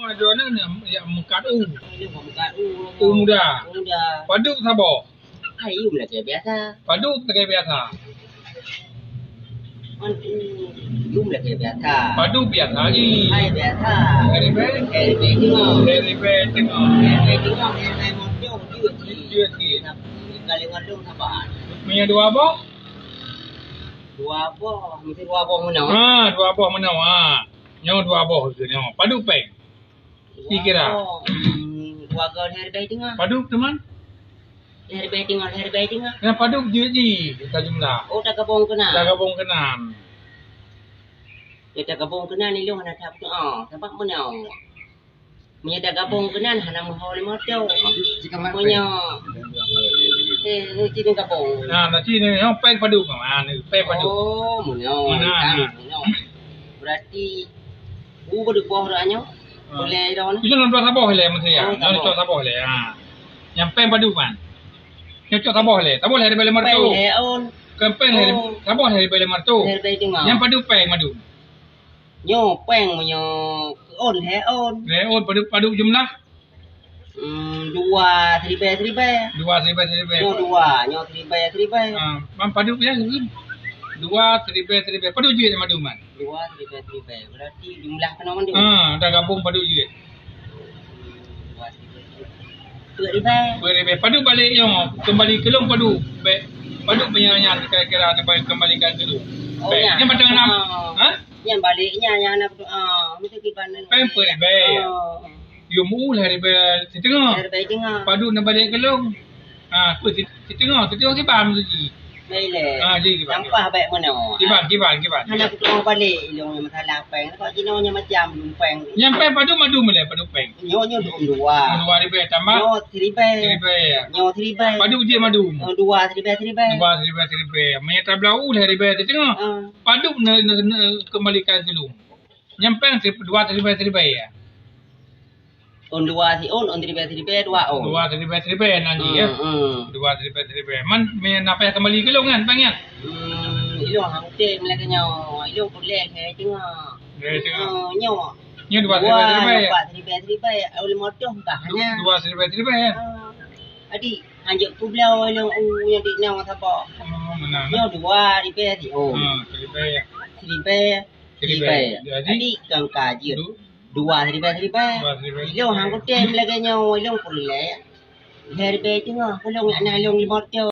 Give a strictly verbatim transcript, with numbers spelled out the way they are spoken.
Dua nyan nyang meukat u. Ini bukan meukat u. U muda. U muda. Padub saboh. Ai, yum lagèe biasa. Padub lagèe biasa. Man, yum lagèe biasa. Padub biasa lagi. Ai, biasa. Hai ribèe. Hai ribèe teungoh. Hai ribèe teungoh. Hai ribèe teungoh, hai ribèe moto, jeuet cit. Jeuet cit. Kali ngon lôn saban. Meunyoe dua boh? Dua boh, mesti dua boh meunoe. Ha, dua boh meunoe, ha. Nyoe dua boh tu nyoe. Padub péng. Dua boh. Kira-kira. Hmm, dua boh lhèe ribèe teungoh. Padub teuma? Lhèe ribèe teungoh, lhèe ribèe teungoh. Nyang padub jeuet jih tajumlah. Oh, tagabong keunan. Tagabong keunan. Ya, tagabong keunan ilôn hana that, ah, sabab meunoe. Meunyoe tagabong keunan hana meuho lé moto. Meunyoe, eh, nyoe cit gabong. Nah, nyoe cit nyoe péng padub. Ah, nyoe péng padub. Oh, meunoe. Meunoe. Berarti u padub boh dak nyoe? Ah. Boleh dah, nah. Itu nyoe dua saboh lé, maksud ya. Oh, nyoe saboh. Dua saboh lé, ha. Nyang péng padub kan? Nyoe cok saboh lé. Saboh lé ribèe lima reutôh. Péng lhèe ôn. Kan péng lé, oh, saboh lé ribèe lima reutôh. Lhèe ribèe teungoh. Nyang padub péng padub. Nyoe péng meunyoe keu ôn lhèe ôn. Lhèe ôn padub, padub jumlah? Hmm, dua siribèe-siribèe. Dua siribèe-siribèe. Nyoe dua, nyoe siribèe-siribèe. Ah, man padub ya, dua siribèe-siribèe. Padub jeuet madum man? Dua siribèe-siribèe. Berarti jumlah keunoe mandum. Ah, dah gabong padub jeuet. Dua siribèe-siribèe. Peuet ribèe. Peuet ribèe. Padub balek nyoe, keumbali keu lôn padub. Bèk, padub meunyoe nyan kira-kira keumbali, keumbalikan keu lôn. Oh, bèk. Ya. Nyan batang enam. Ah. Ha? Nyan balek nyan, nyan aneuk, ah, meusti kiban nyan. Péng peuet ribèe. Oh. Yum u lhèe ribèe siteungoh. Lhèe ribèe teungoh. Padub neubalek keu lôn. Ha, peuet si-, siteungoh, siteungoh kiban meusti. Baik lé. Ha, jadi kiban. Sampah bèk meunoe. Kiban, kiban, kiban. Hana kuteungoh balek ilôn masalah péng. Kok jinoe nyan macam péng. Nyang péng padub madum lé, padub péng. Nyoe, nyoe dua. Dua ribèe tambah? Nyoe siribèe. Siribèe, ya. Nyoe siribèe. Padub jeuet madum? Oh, dua siribèe, siribèe. Dua siribèe, siribèe. Meunyoe tablah u lhèe ribèe siteungoh. Ah. Padub ne, ne, ne, keumbalikan keu lôn. Nyang péng si-, dua siribèe-siribèe, ya. Ôn dua si ôn, ôn siribèe-siribèe, dua ôn. Dua siribèe-siribèe nan jih, ya. Hmm, hmm. Dua siribèe-siribèe. Man, meunyoe na payah keumbali keu lôn kan, péng nyan? Hmm, ilôn han kutem lagèe nyoe. Ilôn peureulèe lhèe teungoh. Lhèe teungoh. Hmm, nyoe. Nyoe dua siribèe-siribèe, ya? Dua, nyoe pat siribèe-siribèe. Ôn limong reutôh kah nyan. Dua siribèe-siribèe, ya? Ah. Adik, hanjeuet kubloe ilôn u nyang di nyoe saboh. Oh, meunan. Nyoe dua ribèe si ôn. Ha, siribèe, ya. Siribèe. Siribèe. Jadi, jadi, kan ka jeuet. Du-, dua siribèe, siribèe. Dua siribèe. Ilôn han kutem lagèe nyoe, ilôn peureulèe. Lhèe ribèe teungoh, keu lôn nyan na ilôn limong reutôh.